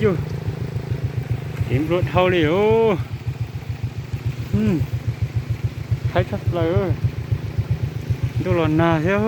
Yus, kev nplua dhau li os. Haib tshaj plaws, ntuj los nag thiab.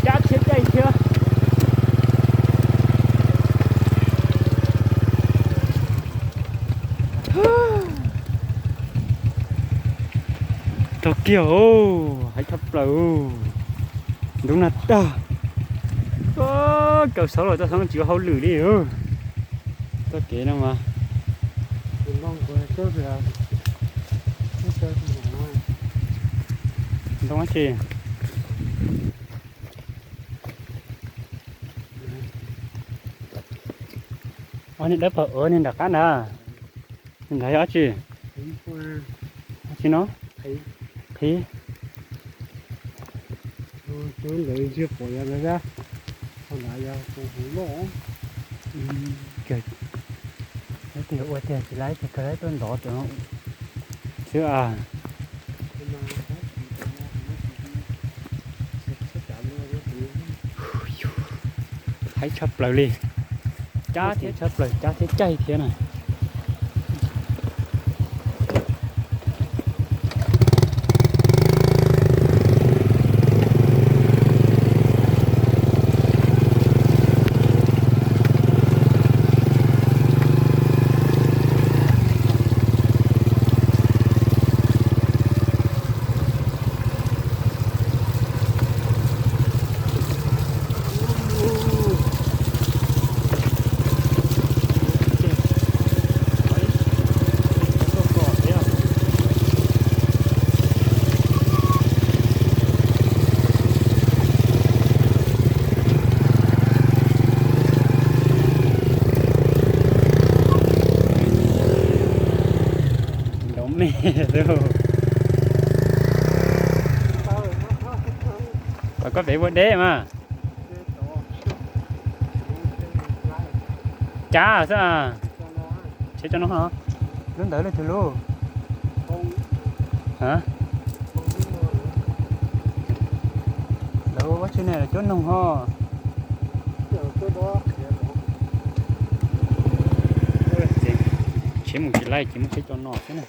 Cab thiab caij thiab. Tau kiag os, haib tshaj plaws. Ntub nag tag. Kaw xauv los tau xauv tsis ua hauj lwm li. Txoj kev no mas ntoo dab tsi. Ob niag dawb paug ua niag nram qab ntag. Nrad yog dab tsi? Dab tsi no? Qhiv. Ua tiag tsis laib ces kawg laib tuaj ntov xwb as. Haib tshaj plaws li. Cab thiab tshaj plaws, cab thiab caij thiab na. Nrov me. Kom koj pem ua deb mas. Cab xwb. Tsheb cov no, lub ntawd lub twg lub? Lawv ua tsheb ne, lawv cuab noog ho. Tsheb mus tsis laij ces muaj tsheb cov no xwb na.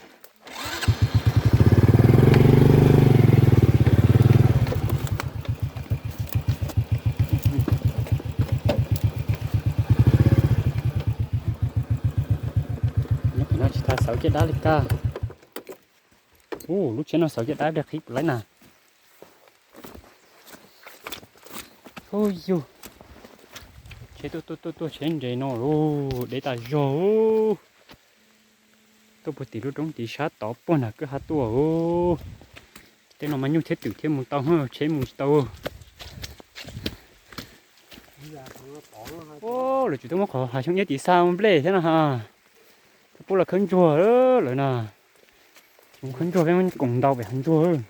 Nyob pem no tsis tas xauv caj dab li kag. Ub, lub tsheb no xauv caj dab ib pliag qhib puas laib na. Ub yug, tsheb tuaj tuaj tuaj tuaj tsheb nres no lauj, deb tas zog. Tuaj puag tim lub roob tid sab tod puag nram kwj ha tuaj. Tej no mas nyuj thiab twm thiaj mus tau, tsheb mus tsis tau. Lawv tsis tau muab qhov hav xyoob iab tim xa ua nplej thiab no ha. Pub los khawb ntsuag lawm na. Tsis mus khawb ntsuag peb muab koom ntau pem hav ntsuag.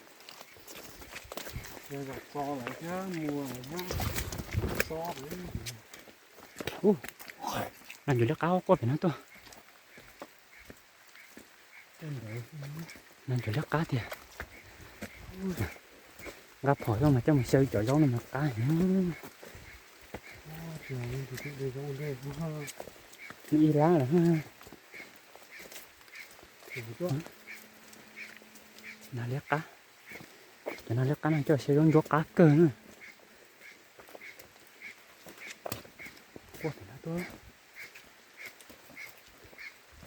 Ub, nas ntsuag liab qab quaj pem no tuaj. Nas ntsuag liab qab tiag. Nqa phom tuaj mas coj mus xyaw cov zaub no mas qab heev. Ib lab lawm. Nas liab qab. Cov nas liab qab no coj xyaw zaub ntsuab qab kawg na. Quaj pem no tuaj.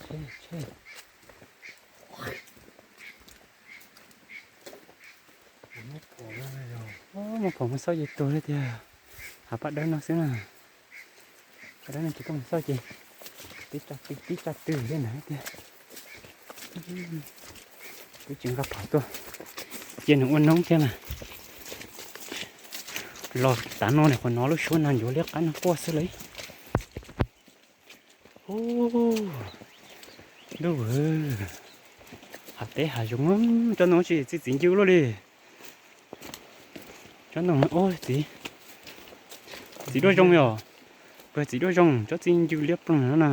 Muab phom muab xauj ces tuag li tiag. Hav paj dawb no xwb na. Paj dawb no ces koj mus xauj ces tib tsa tw tib tsa tw thiab na tiag. Twb tsis nqa phom tuaj, cia nws ua noob thiab mas. Los tav no nim qhuav hnov lub suab nag ncuav liab qab nag quaj xwb lauj. Ub, ntuj, hav teb hav zoov, tsob ntoo tsis txi txiv ncw luaj li. Tsob ntoo, ub, txiv, txiv duaj zoo yom. Puas txiv duaj zoo, tsob txi ncw liab ploog no na.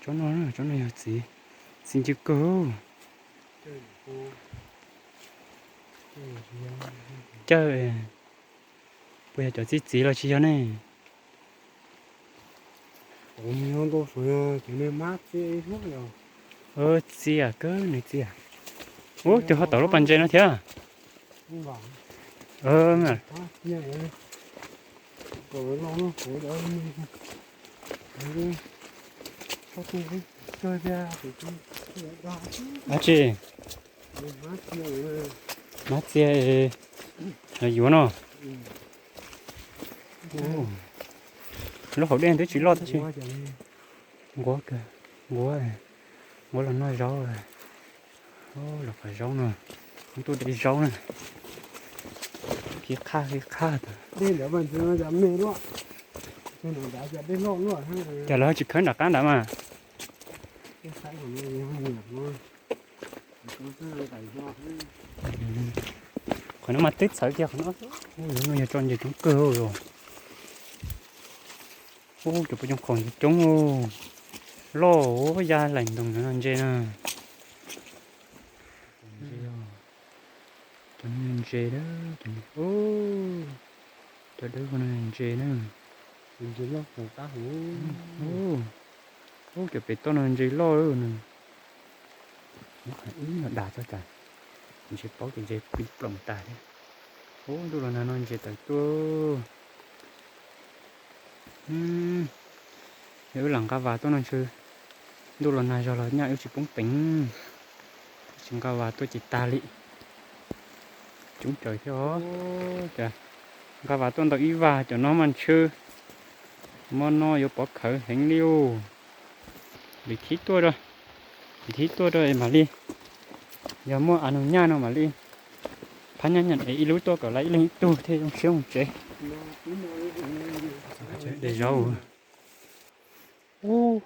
Tsob no, tsob no yog txiv, txi ncw kawg. Cawg, puas yog cov txi txiv los tsis yog ne? Txias kawg nws txias. Ub, tus ho tau lub pas ntses no thiab. Ab tsi, hmab txias los yuav no. Lub hauv dej twb tsis loj tab sis nquab, nquab, nquab los noj zaub. Los qhov zaub no, ntuj de zaub na. Khiv qhaj khiv qhaj tas. Cas lawv tsis khawb nram qab nrad mas. Qhov no mas twb txhawv kiag qhov no. Ub, no yog tso ntses coob kawg os. Ub, cov pob coob qhov ntses coob loj, ya laim ntoos no ntses na. Cov no ntses, cov dawb no ntses na. Ub, cov pem toj no ntses loj na. Ib no dag txog cas, ntses paub ces ntses pib ploom tas thiab. Ub, ntuj los nag no ntses tawm tuaj. Yog wb lam nqa vas tuaj no ntshe ntuj los nag zog los nyaj wb tsis poob peev. Tsis nqa vas tuaj ces tag li. Coob raws thiab os. Cas nqa vas tuaj ntau ib vas cov no mas ntshe hmo no yuav pov khawv heev li os. Vim thib tuaj, vim thib tuaj rau es mam li, yog muaj a nus nyaj no mam li phab nyaj nyaj es ib lub tuaj kom lawv ib leeg ib tug thiaj zoo siab mus tsev. De zaub. Ub,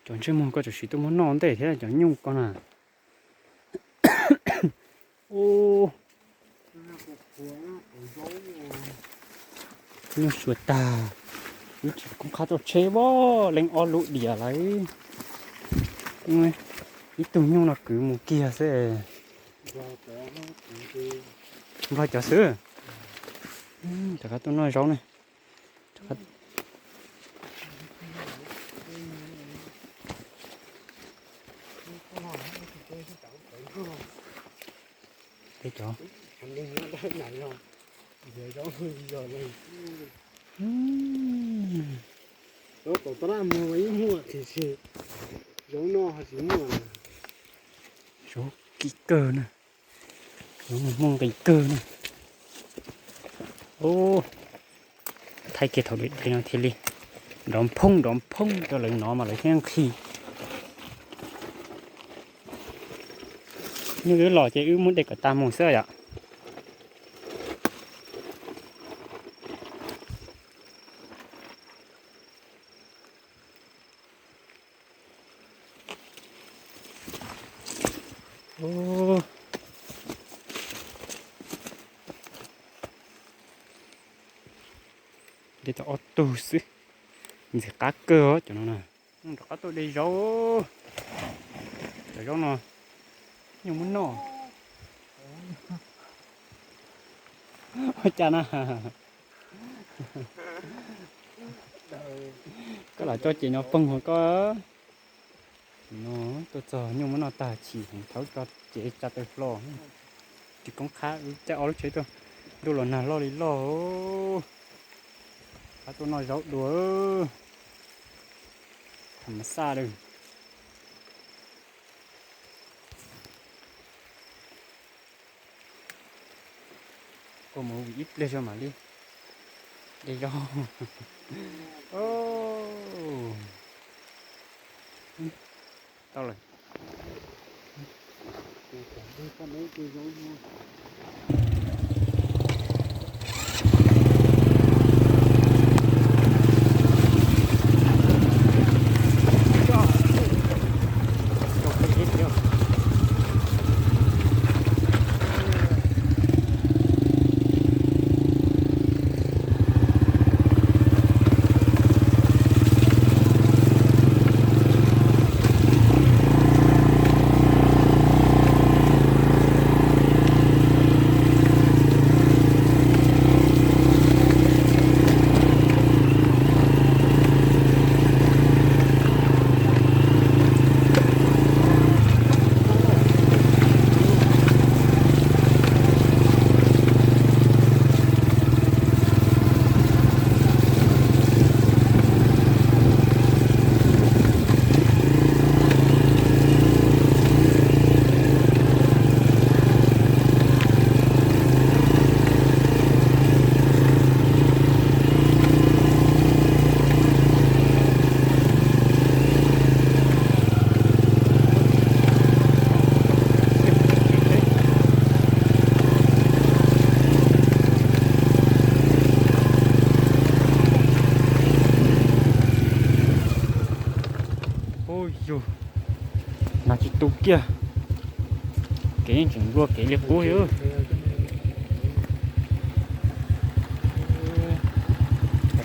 cov ntsej muag ko tsam sim tuaj muab noj ntej thiab cov nyuj ko na. Ub, nyuj xyuas tag, wb tsis koob qab tuaj tsheb as, leej ob lub diam lawm. Ib tug nyuj no kwv mus kiag xwb. Nplog cov xwb. Rov qab tuaj noj zaub ne. Tej cov, zaub tom taj laj muag mas yeej muaj tiam sis zaub no ho tsis muaj. Zaub kim kawg na, zaub no muaj nqis kawg na. Ub, thaij kiag thaum deb deb no thiaj li nrov nphoob nrov nphoob rau lawv hnov mas lawv thiaj nqhis. Nyuj wb los ces wb muab de kom tag mus xwb yom. De tau ob tug xwb, ntxim qab kawg os cov no na. Rov qab tuaj de zaub, cov zaub no nyuj muab noj. Ua cas na, koj lam tso cem no poob hos koj. No tuaj txog nyuj muab noj tag chim heev, thaub tso cev tsa taw hlo. Tsis koob qab, caij ob lub tsheb tuaj, ntuj los nag loj li loj. Qab tuaj noj zaub dua. Tham ma xaj lawm. Koj mus ib pliag tso mam li de zaub. Tau lawm. Ub yug, nas tsis tu kiag. Kev yeej tseem nplua kev li qub li.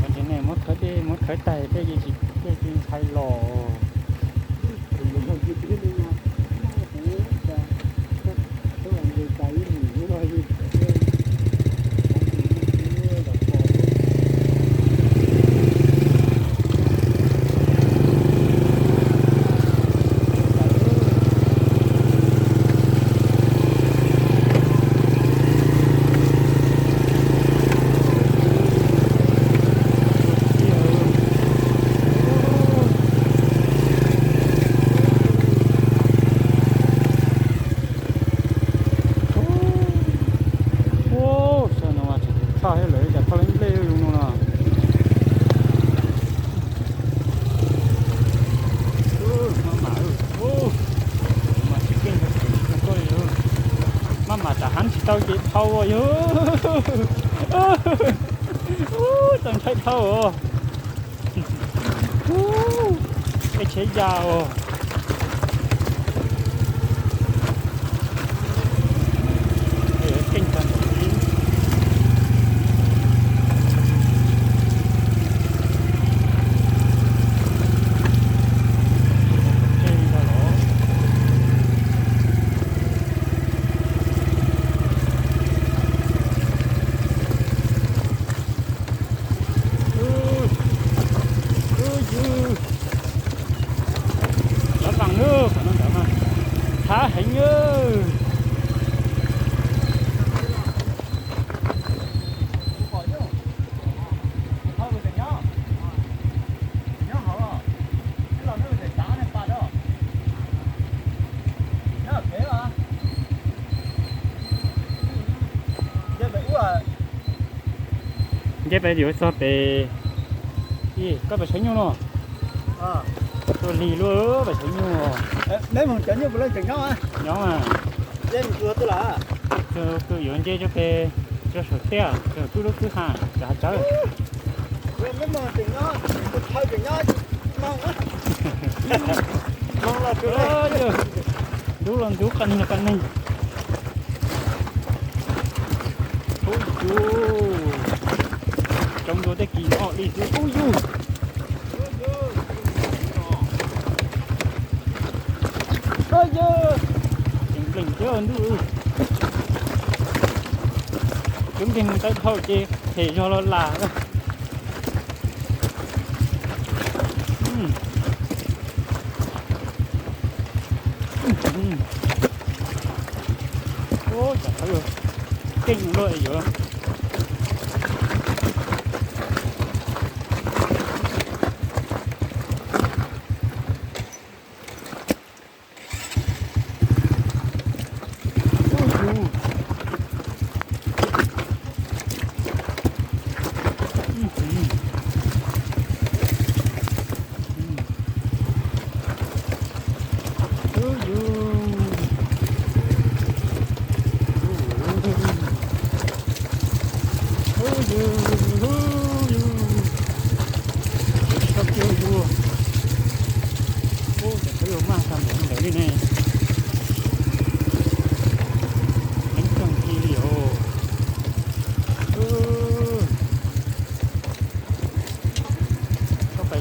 Cov ne muab khawb dej muab khawb tais tej ces tsis tej tsis ntshai los. Ub, sab no mas tsis tshaj thiab lawm, cas thauj leb nplej zoo no no. Maj mam, mas tsis keej, maj mam tas hab tsis tau ces dhau yog. Tau ntshai dhau os. Ej, tsheb ya os. Keej tag npaum li. Lov vag lub qhov no ntawd mas thab heev. Nce pem yuav txog pem, koj pem tshawv nyuj no. Tuaj lig luaj pem tshawv nyuj. Neb mus cov nyuj puas leej tseem nyob? Nyob mas. Nce mus txog twg lawm? Txog twg yuav nce rau pem, rau saum tiaj, rau kwb lub kwb ha, rau hav tsawb. Neb mus tseem nyob, tus phawj tseem nyob, ntub los ntub, qaj neeg los qaj neeg. Ub yug, tsoo dua tej kis no li xwb ub yug. Tseem nplees thiab ntuj. Coob nkeeg mus taub dhau ces phem zog los lam. Ub, cas thawb yuav keej luaj yuav.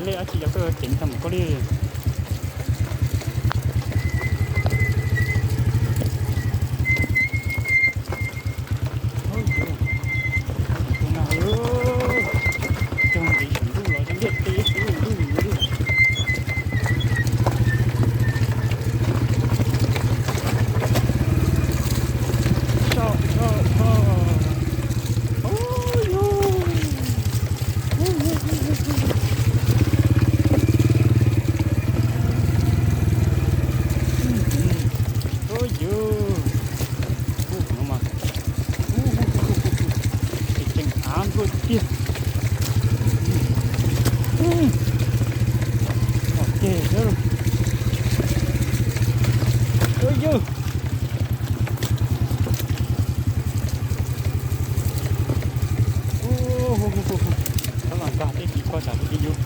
Lej dab tsi yog koj ceev tag npaum koj li. Tus no, cog ntxiv saum ntuj los ntiaj teb xwb ntuj li. Soj, soj, soj. Ub, yus. Ub, yus. Ub, no mas. Ub, tseem av npluaj tiag. Ub, ok xwb. Ub, yus. Ub, hu, hu, hu, hu. Txhob los nkag tej kis koj tsam kuv tsis yus.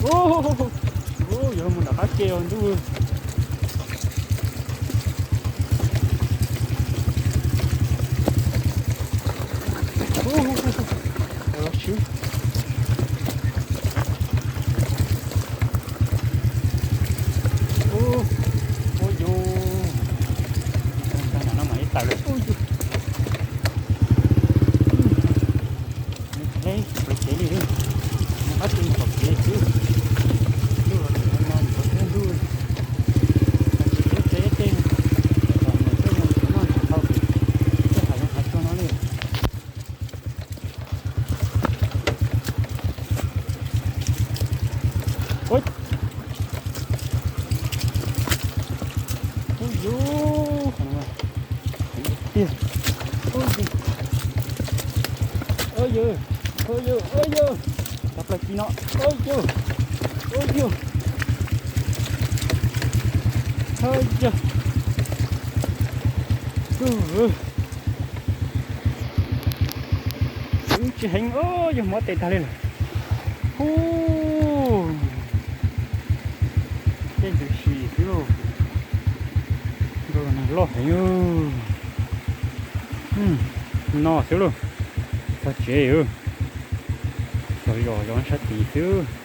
Ub, ub, yuav mus nram qab ke os ntuj. Ub, ub, ub, ub. Los swb. Ub, ub, yus. Ntag no mas ib tawm lawm. Ub, yus. Ub, hle plaws kev li, nws qab tsuas mus tom kev xwb. Ntuj los tseem no no mus txog ntuj, tsis teb teb tej, tom niam tej no tsis noj tsis haus, tej hav zoov hav tsuag no li. Ub, ub, yus, heev tiag. Ub, yus, ub, yus, ub, yus, tag plaws ci no, ub, yus, ub, yus, ub, yus, ub, tsis heev, ub, yus mob tes tag li lawm. Ub, tej ntws si xwb lauj. Nkauj los nag loj heev. No xwb lauj. Txog tsev, txog zos zov sab tid xwb.